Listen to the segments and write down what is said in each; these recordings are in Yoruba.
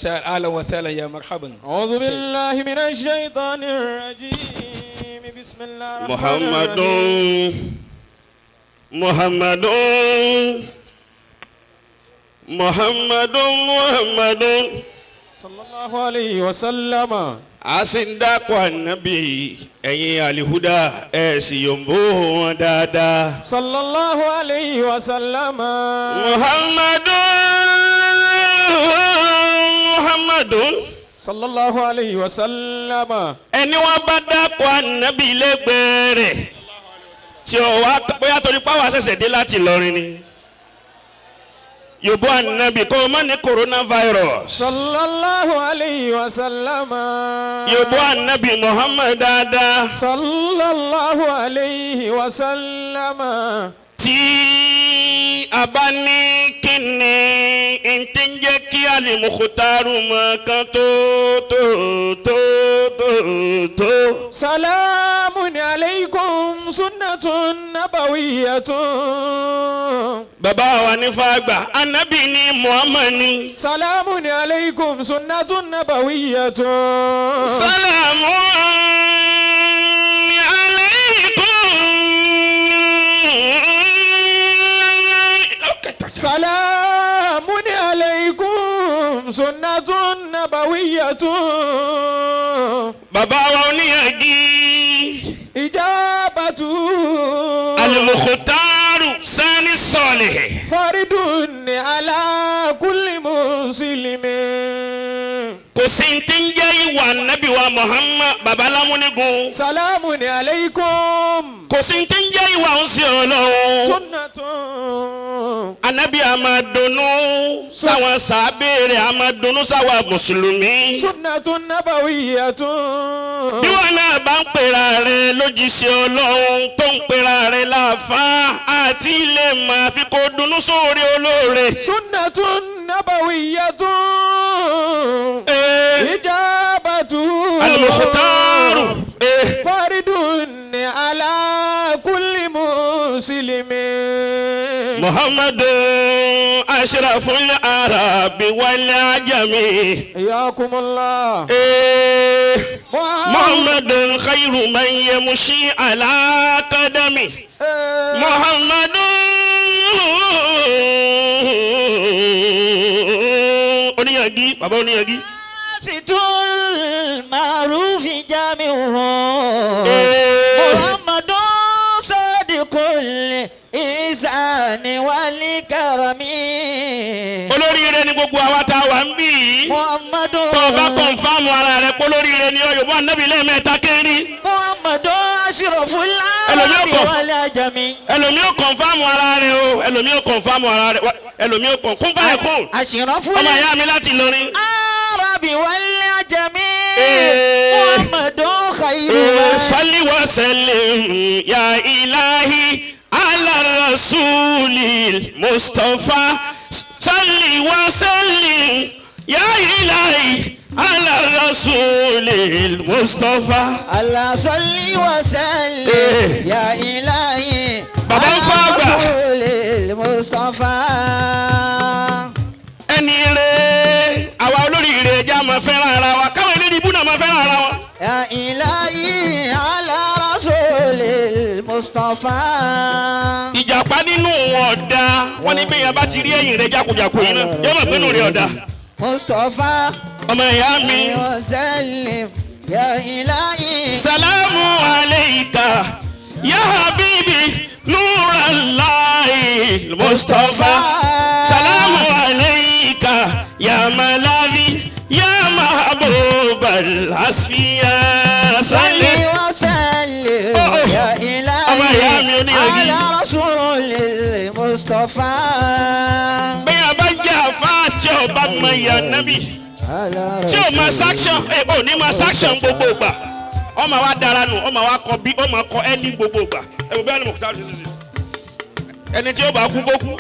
أهلا وسهلا يا مرحبا. أعوذ بالله من الشيطان الرجيم. بسم الله الرحمن محمد الرحيم. محمد محمد محمد صلى الله عليه وسلم. A sì ń dákọ̀ ànábì, ẹ̀yin alihuda, ẹ̀ sì yòǹbó wọn dáadáa. صلى الله عليه وسلم. Muhammadu Muhammadu. صلى الله عليه وسلم. Ẹni wọn bá dákọ̀ ànábì lẹ́gbẹ̀ẹ́ rẹ̀ tí ó wá, bóyá torí pàwọn àṣẹ̀ṣẹ̀ dé láti Ìlọrin ni, yòbó ànábì kó o má ní coronavirus. صلى الله عليه وسلم. Yòbó ànábì Muhammad dáadáa. صلى الله عليه وسلم. Tí a bá ní kí ni n ti ń jẹ́ kí alimukutaru mọ̀ kan tó tó tó tó tó. سلام عليكم سنة نبوية. Bàbá wa ní fàgbà, anabi ní Muhammad ní. سلام عليكم سنة نبوية. Salamu alaykum. سلام عليكم سنة نبوية. Bàbá wa oníyàgí. إجابة. Alimukutaru sani sọlẹ. فرد على كل مسلم. Kò sí ti ń jẹ́ ìwà nabi wa Muhammad, baba lámúnigun. سلام عليكم. Kò sí ti ń jẹ́ ìwà ń ṣe Ọlọ́run. سنة. Anabi a máa dunnú sáwọn sàábẹ̀rẹ̀, a máa dunnú sáwọn mùsùlùmí. سنة نبوية. Bí wọn náà bá ń pera rẹ lójíṣẹ́ Ọlọ́run, tó ń pera rẹ láàfáà, àti ilé máa fi kó dunnú sóore olóore. سنة نبوية. Ee, إجابة. Al-Mukhtaru. Ee, فرد على كل مسلم. Muhammadu ashraful arabi wal ajami. حياكم الله. Ee, Muhammadu khayru man yamshi ala qadami. Muhammadu oníyàgí, bàbá oníyàgí. ست المعروف جامعه. Ee, محمد صادق الإحسان والكرم. Olóríire ni gbogbo àwa tá a wà ń bì í. محمد. Tó o bá confirm ara rẹ pé olóríire ni ọ, yòbó ànábì lẹ́ẹ̀mẹ́ta kéré. محمد أشرف ẹlòmíì العرب kọ̀. والعجم. Ẹlòmíì ò confirm ara rẹ o, ẹlòmíì ò confirm ara rẹ, ẹlòmíì ò kàn kún fáyà kún. أشرف Ọmọ ìyá mi láti Ìlọrin. العرب والعجم. إيه. محمد خير Ee, من صل وسلم يا إلهي على الرسول المصطفى، صل وسلم يا إلهي على الرسول المصطفى. الله صل وسلم إيه. يا إلهي بابا على فاضل. رسول المصطفى. Ẹni rẹ, àwa olóríire, ẹja máa fẹ́ràn ara wa, káwọn eléyìí ibú náà máa fẹ́ràn ara wọn. يا إلهي على رسول المصطفى. Ìjàpá nínú wọn ọ̀dà, wọn ní bẹ́ẹ̀ yẹn bá ti rí ẹ̀yìn rẹ jákujàku yìí náà, yóò mọ̀ pé inú rẹ ọ̀dà. مصطفى. Ọmọ ìyá mi. وسلم يا إلهي. Salamu alayka ya habibi nurallahi Mustafa. Salamu alayka ya malavi ya mahbub al-asfiya. صل Salli. وسلم Oh, oh. يا ọmọ ìyá mi إلهي oníyàgí. على رسول المصطفى. Bẹ́ẹ̀ a bá jẹ́ àfa tí o bá mọ ìyá nábì tí o mọ sanction ẹ ò ní mọ sanction gbogbo gbà, ọmọ wa dára nù, ọmọ wa kọ bí ọmọ kọ ẹ ní gbogbo gbà. Ẹ wò bí ẹni mọ̀kútà ṣe ṣe ṣe, ẹni tí ó bá kú kó kú,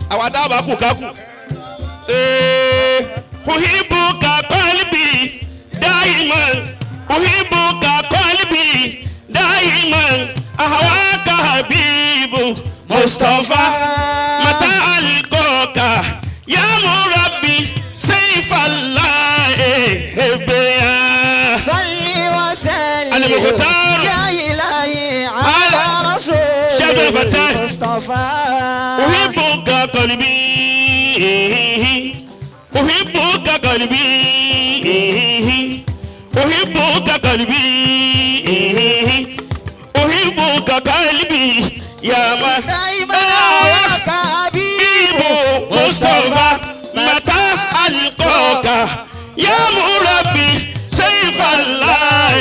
àwa tá a bá kú ká kú. Ee, uhibbuka qalbi daiman, uhibbuka qalbi daiman, ahwaka habibu Mustafa, mata alqaka ya murabbi sayfallah. Abdul Fattah. للمصطفى أحبك قلبي أحبك قلبي أحبك قلبي أحبك قلبي يا ما دائما هواك حبيب مصطفى متى ألقاك يا مربي سيف الله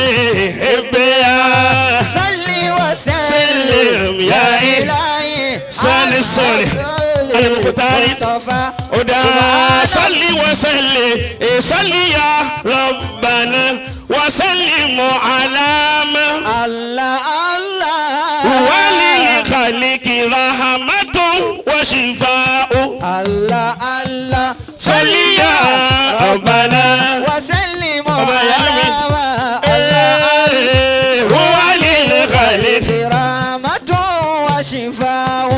حبيا صل وسلم سلم يا إلهي صل صل المختار. المصطفى Oda salli wa salli salli ya Rabbana wa sallimu ala ma الله الله walil khaliqi rahmatun wa shifa'u الله الله salli ya Rabbana وسلم Ọba ìyá mi. على walil khaliqi رحمة وشفاء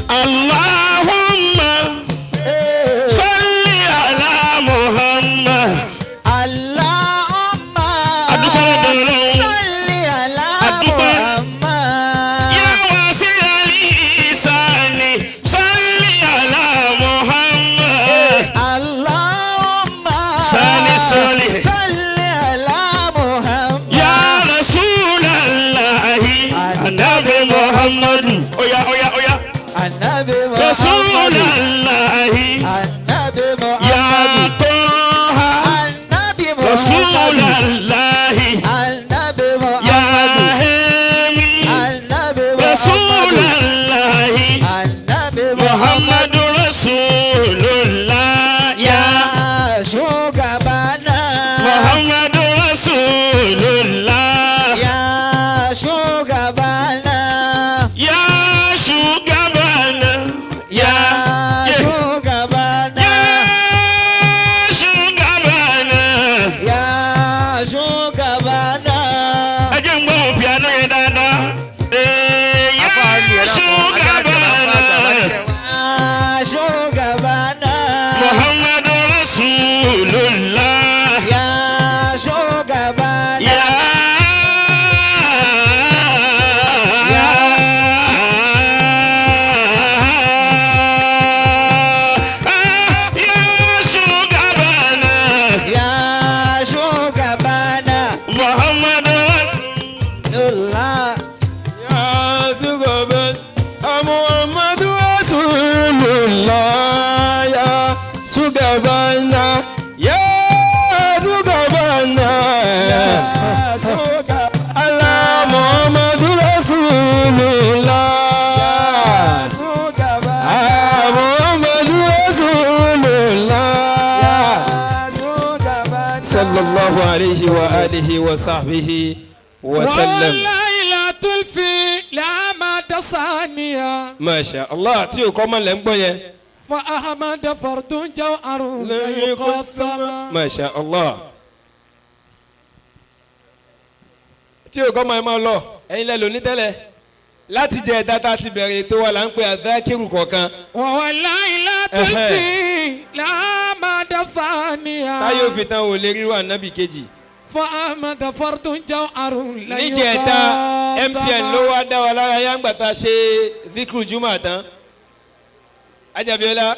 Allahumma salli ala Muhammad. اللهم Adúpẹ́ lọ́dọ̀ Ọlọ́run. صل على Adúpẹ́. محمد يا واسع الإحسان صل على محمد اللهم صل صل. صل على محمد يا رسول الله النبي محمد أويا أويا أويا النبي رسول محمد الله النبي يا محمد طه النبي رسول محمد الله النبي يا محمد هامي النبي رسول محمد الله النبي محمد رسول الله يا يا شوقبانا محمد رسول الله يا شوقبانا يا شوقبانا يا يا شوقبانا يا شوقبانا يا شوقبانا ẹ jẹ́ n gbọ́ piano yẹn dáadáa. Ee, ya shugabana يا شوقبانا Muhammadu Rasulullah يا شوقبانا ya ya shugabana يا شوقبانا Muhammadu Rasulullah. الله يا سقبا محمد رسول الله يا سقبنا يا سقبنا يا شوقبانا الله محمد رسول الله يا شوقبانا محمد رسول الله يا شوقبانا صلى الله عليه وآله وصحبه وسلم. والليلة الفي لا مدى ثانية ما شاء الله tí o kọ́ mọ́ lẹ́ ń gbọ́ yẹn. فأحمد فرد جوهر لا يقسم ما شاء الله. tí o kọ́ mọ́ ẹ máa lọ ẹ̀yin lẹ lóní tẹ́lẹ̀ láti jẹ ẹ̀dá tá a ti bẹ̀rẹ̀ ètò wa là ń pè àdákìrù kọ̀ọ̀kan. والليلة الفي لا مدى ثانية táyé òfin tán ò lè ríru ànábì kejì. فأحمد فرد جوهر لا níjẹ̀ẹ́ta يقسم MTN ló wá dá wa lára yá ńgbà tá a ṣe zikru juma tán. Ajabiola.